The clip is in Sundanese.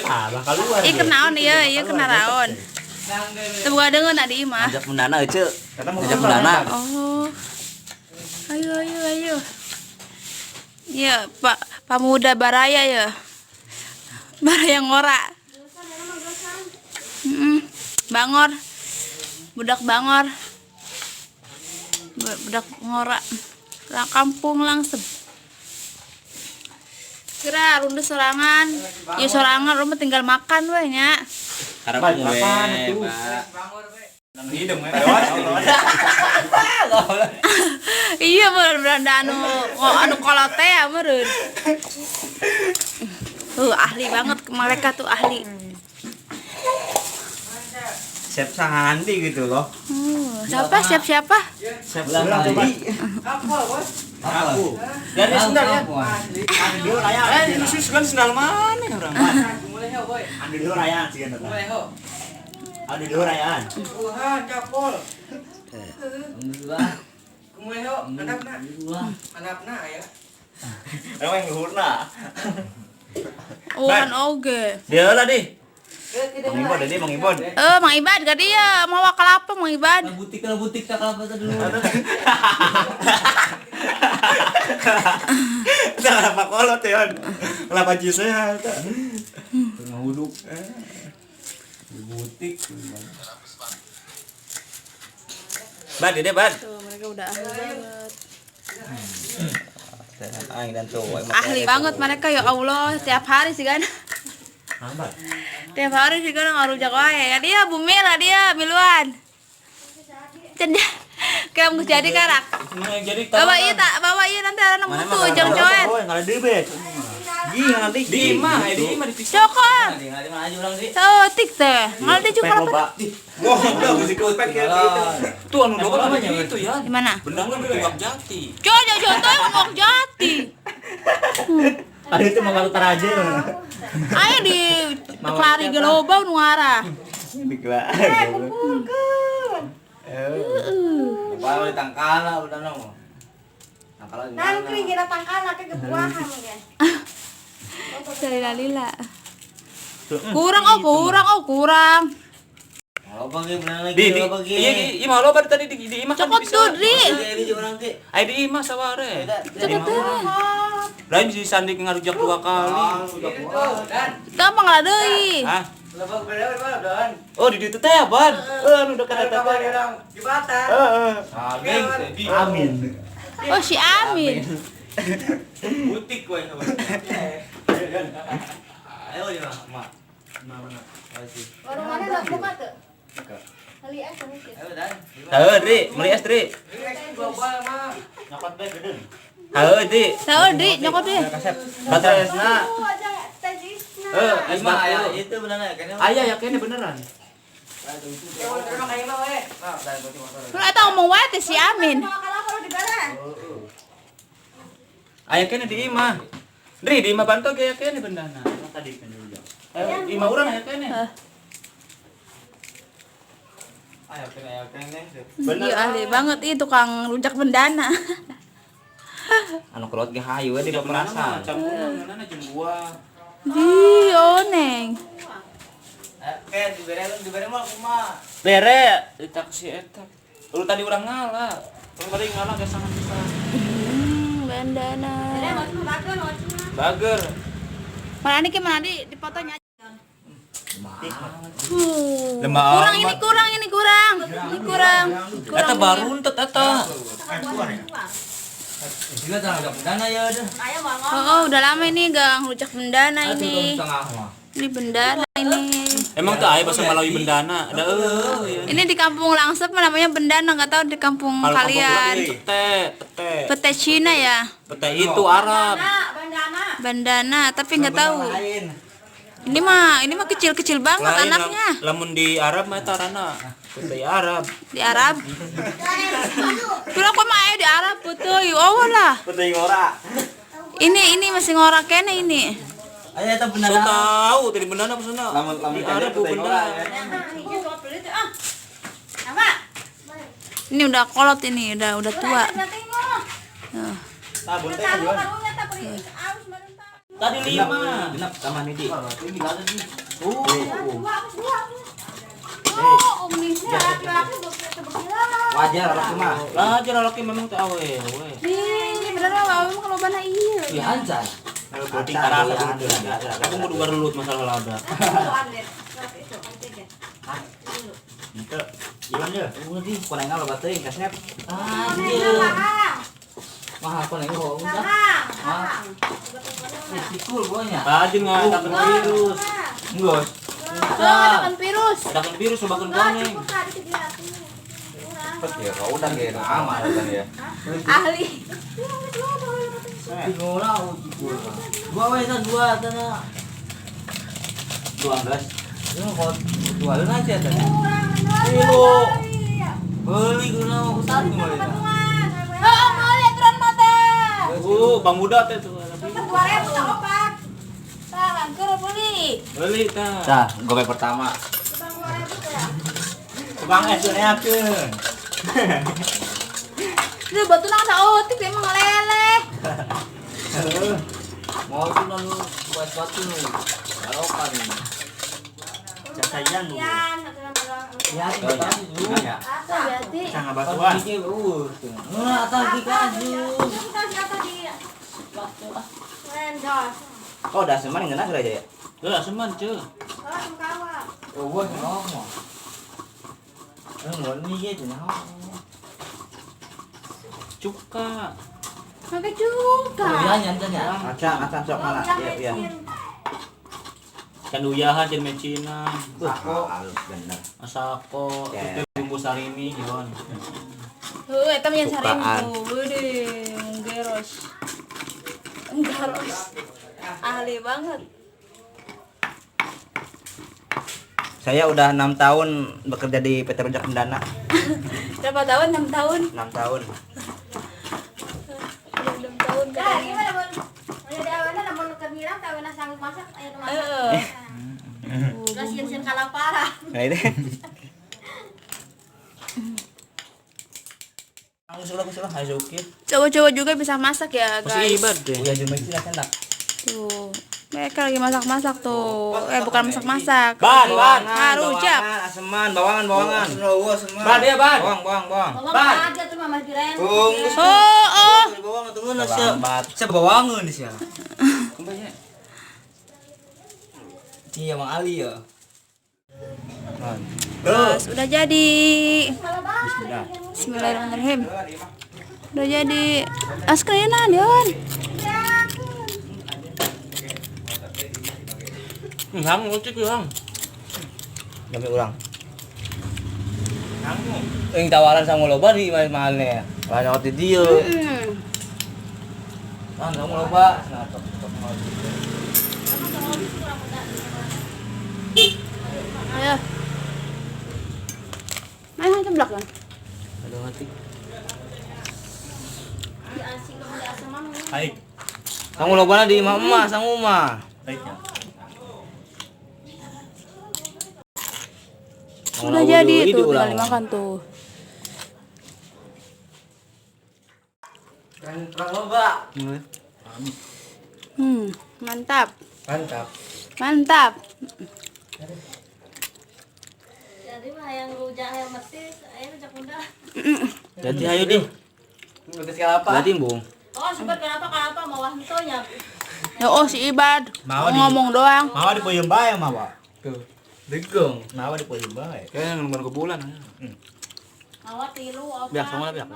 Ah, bakal luar. Ih, kenaon ieu, ieu kenaon. Teu boga deungeun di imah. Ajak bendana euceu. Kata mau Ajak bendana. Oh. Ayo ayo ayo. Ya, Pak Pamuda Baraya ya. Baraya ngora. Bangor. Budak bangor. Budak ngora. Lah kampung langsung. Kira runde sorangan. Ya sorangan rumah tinggal makan we nya. Harap Baik, we, kapan tuh? Pak. Hidung ya. Iya meureun beranda anu oh, anu kolot teh ya meureun. Ahli banget mereka tuh ahli. Chef Sandi gitu loh. Siapa siap siapa? Chef Sandi. Aku. Dari sendal ya. Anu dulu raya. Eh, ini sih kan sendal mana orang? Anu dulu raya sih kan. Anu dulu rayaan. Tuhan, capol. Kumaha anakna? Anakna aya. Emang yang luhurna. Oh, kan oge. Dia lah deh. Mang Ibon, ini Mang Ibon. Eh, Mang Ibad gak dia mau kelapa Mang Ibad. Butik lah butik tak apa dulu. Kenapa kolot ya? Kenapa sehat? Tengah huduk. Butik. Bad, ini bad. Tuh, mereka udah ahli banget. Aing dan tuh. Ahli banget mereka ya Allah, tiap hari sih kan. Hambat. Tiap hari sih kan ngarujak wae. Ya dia Bu Mila dia miluan. Cenah. Kayak mau jadi karak. Jadi Bawa iya tak, bawa iya nanti ada nang mutu jang coet. Oh, nggak ada debet. Gih, nggak nanti. di imah, di imah di pisau. Cokot. Tinggal di mana aja orang sih. Setik teh. Ngaldi juga Loba. Wah, udah musik pek ya. Tuh anu doang namanya itu ya. Di mana? Benang kan tunggak jati. Jojo joto ngomong jati. Tadi itu mau ngalutar aja. Ayo di kelari geloba nu ngarah. Dikelar. Baru di tangkala udah nong. Tangkala di mana? Nangkring dina tangkala ke gebuahan ge. Lila lila. Kurang oh kurang oh kurang. Loba ge bener lagi. Di di loba ge. iya iya mah loba tadi di imah kan Cokot bisa. tuh Dri. Ini juga orang ge. Ai di imah saware. Cokot tuh. Lain bisa disanding ngarujak dua kali. Gampang lah deui. Hah? Lebok beda di Dan? Oh, di ditu teh, Ban. Eh, anu dekat eta teh. Di Batam. Heeh. Amin. Amin. Oh si Amin. Butik we. Ayo di mana? Mak. Mana? Warung mana udah buka tuh? Beli es mungkin. Ayo Dan. Heuh, Dri, meuli es, Dri. Ini mah. Nyokot bae gede. Heuh, Dri. Tahu Dri nyokot deh. Batu esna. Oh, aja teh jisna. Eh, es Lima batu. aya itu bener ya kayaknya. Aya ya kayaknya beneran. Lu eta ngomong wae teh si Amin. Mau kalah kalau di bara. Aya kene di imah. Dri, di imah bantu ge aya kene bendana. Tadi kan dulu. Eh, imah urang aya kene. Ayo kene ayo kene. Iya ahli banget ih tukang rujak bendana. Anu kolot ge hayu we di Bendana mah pemerasan. campuran bendana jeung buah. Di oneng. Kayak dibere dibere mah kumaha? Bere di taksi eta. Lu tadi urang ngalah. Lu tadi ngalah ge sangat bisa. Bandana. Bager. Mana nih mana di dipotonya. Lemah Kurang ini kurang ini kurang. Ini kurang. Kurang. Eta baruntet eta. Juga tanggal udah bendana ya udah. Oh, udah lama ini gak ngerujak bendana ini. Setengah mah. Ini bendana ini. Emang tuh aya bahasa Malawi bendana. Ada eueuh. Ini di kampung Langsep namanya bendana, nggak tahu di kampung Kalau kampung kalian. urang pete, pete. Pete Cina ya, Pete itu Arab. bandana, tapi nggak tahu. Lain. Ini mah kecil-kecil banget Lain, anaknya lamun di Arab mah eta rana. Pete Arab. di Arab. Kira aku mah aya di Arab betul, ya Allah lah. Pete ngora. Ini masih ngorak kene ini. Ayo eta So bendana. tahu tadi bendana apa sana? Lamun lamun Di Arab bu bendana. Ini udah kolot ini, udah tua. Tuh. Tah bonte kan. Tadi 5. Genap sama Nidi. Oh. Dua. Oh, umisnya laki-laki berkila. Wajar laki mah. Wajar laki memang teh awe we. Ih, bener mah awe mah kalau bana ieu. Ih, hancar. Penting karasa dulu. Aku mau duga relut masalah lada. Itu. Iwan ya. Udah di konengan loba teuing kasep. Ah, Mahal koneng kok. Hang. Sikul bonya. Tadi ngadakan virus. Enggak. Ngadakan virus. Ngadakan virus sobakeun koneng. Cepet ya, kau udah kayak aman kan ya. Ahli. Dua we dua tanah. Dua geus. Lu kok dua lu aja tanah. Kilo. Beli guna aku satu boleh. Heeh, meuli aturan mah teh. Bang Muda teh tuh. 2000 tak opat. Tah, angker beli. Beli tah. Tah, gope pertama. Tukang es neakeun. Lu batu nang saeutik emang ngeleleh. Mau tuh nu buat batu nu. Barokan. Cacayan bu. Ya, ya. Berarti Sangat batuan. Nah, atas dikasih. Oh, udah seman ngeunah aja ya? Udah seman, cuy. Oh, gua ngomong. Mau nih ge cenah. Cuka. Pakai cuka. Oh, ya nyantan ya. Acang sok mana? Iya, iya. Can uyahan can mecinan. Sako halus bener. Masako, terus bumbu sarimi yon. Heuh, eta mah sarimi tuh. Weudeh, geros. Geros. Ahli banget. Saya udah 6 tahun bekerja di PT Rujak Cendana. Berapa tahun? 6 tahun. 6 tahun. 6 tahun Nah, gimana mun? Aya awena lamun keur nyirang teh awena sanggup masak aya nu masak. Heeh. Ulah sieun-sieun kalaparan. Nah ini. Cowok-cowok juga bisa masak ya, guys. Masih ibad deh. Uya jeung sih cendak. Tuh. Mereka lagi masak-masak tuh. Bukan masak-masak. Ban, ban. Rujak. Aseman, bawangan, bawangan. Ban ya, ban. Bawang, bawang, bawang. Bawang aja tuh mah diren. Oh, oh. Bawang atuh ngeunah sia. Sia bawangeun sia. Iya, Bang Ali ya. Terus udah jadi. Bismillahirrahmanirrahim. Udah jadi. Askrena, Dion. Hang, lucu hang. Sampai ulang. Yang tawaran sama loba di mahalnya. Banyak di dia. Nah, sama loba. Nah, tok tok mau. Ayo. Main ceblak kan? Aduh hati. Baik. Sangu loba di imah sangu mah. Baik ya. Udah jadi tuh, tinggal dimakan tuh. Mantap. Mantap. Mantap. Jadi mah yang rujak yang mati, aya rujak muda. Jadi ayo deh. Berarti bung. Oh, super kenapa mau wah nya. Ya oh si Ibad ngomong doang. Mawa di puyem bae mawa. Tuh. Degong. Mawa di puyem bae. Kayaknya nungguan ke bulan. Mawa tilu opat. Biak sama biak.